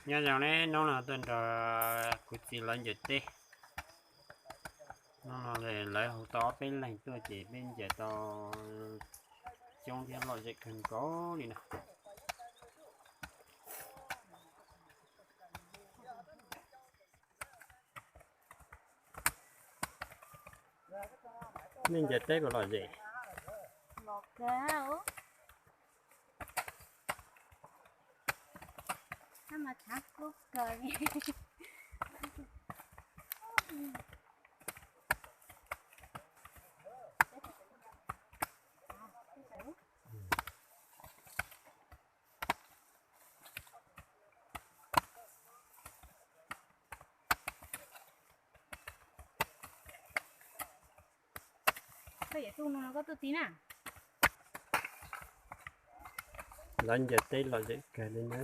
Nyob zoo ne, hnub no tuaj nrog kuv txiv lawv ncaws teb. Hnub no lawv hu tau ob peb leeg tuaj ces peb ncaws tau coob thiab lom zem kawg nkaus li no. Nej ncaws teb puas lom zem? Lawv ncaws teb lom zem kawg li na.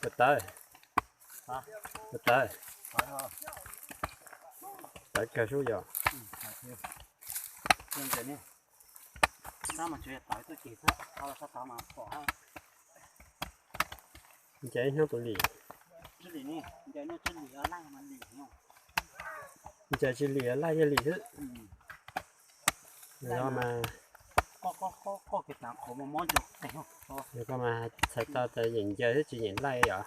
Puas tawv? Puas tawv? Tawv kawg sub yom. Ncaws ib hnub puas lim? Ncaws tsis lim laij yog lim xwb. Yog mas, yog koj mas txhais tau tas yeem ncaws xwb tsis yeem laij yom.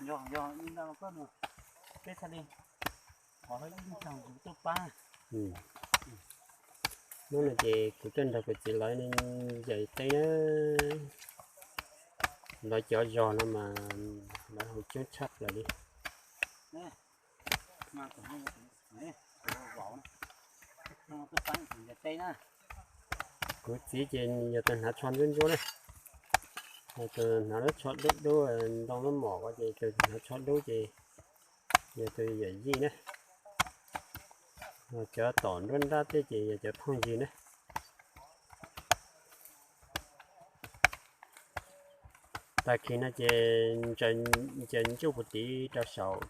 Hnub no ces kuv tuaj nrog kuv txiv lawv ncaws teb na. Lawv cov zog no mas lawv hu coob tshaj plaws li. Kuv txiv ces yog tus hnav tsho ntsuab ntsuab na, tus hnav lub tsho dub dub ntoo lub mom ko ces tus hnav tsho dub ces yog tus yawm yij na. Cov tom nruab nrab tej ces yog cov phooj ywg na. Tag kis no ces ncaws ntsuj puv tiv rau saum.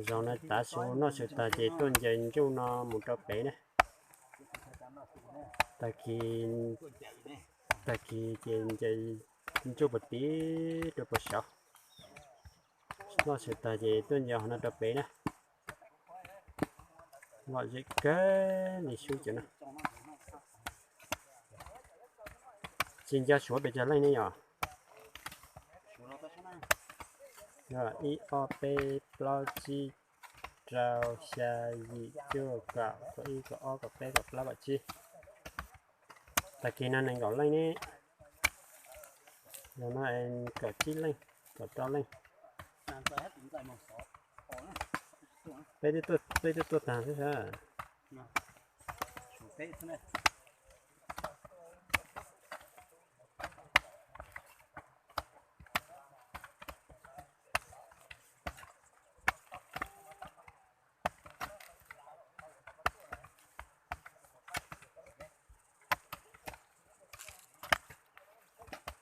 Zaum no tav su noj su tag ces tuaj ncaws ntsuj no mus rau pem na. Tag kis, tag kis ces ncaws ntsuj puv tiv rau puag saud. Noj su tag ces tuaj ncaws hauv no rau pem na. Lom zem kawg li sub cov no. Tsis nco suav pes tsawg leej ne yom? Ib ob peb plaub tsib rau xya yim cuaj kaum kaum ib kaum ob kaum peb kaum plaub kaum tsib. Tag kis no nees nkaum leej ne. Zaum no kaum tsib leej, kaum rau leej. Peb twb tuaj tag xwb sas.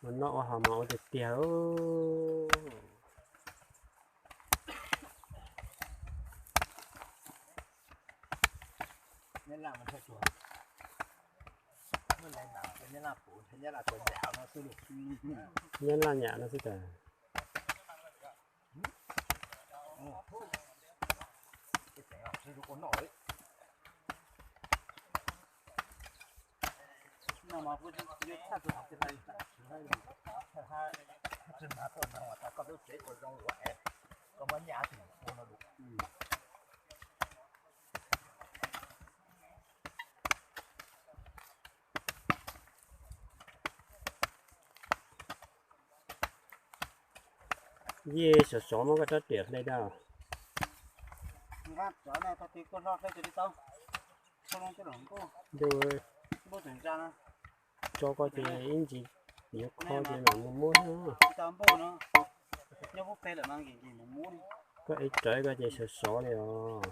Ua noj ua haus mas ua tiag tiag. Nyab laj nyam no xwb tas. Yej sov sov muab koj rab riam hle daj. Ntuj, tso koj ces ib ntsis yuav kho ces mam mus muab. Koj ev rawv koj ces sov sov li os.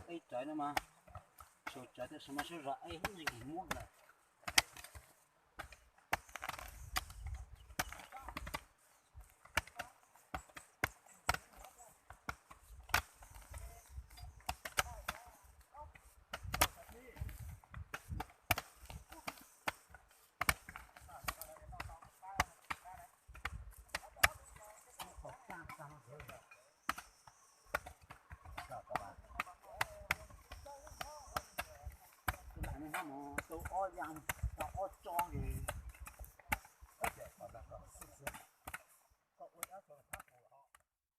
Tau ob ya, tau ob tso li.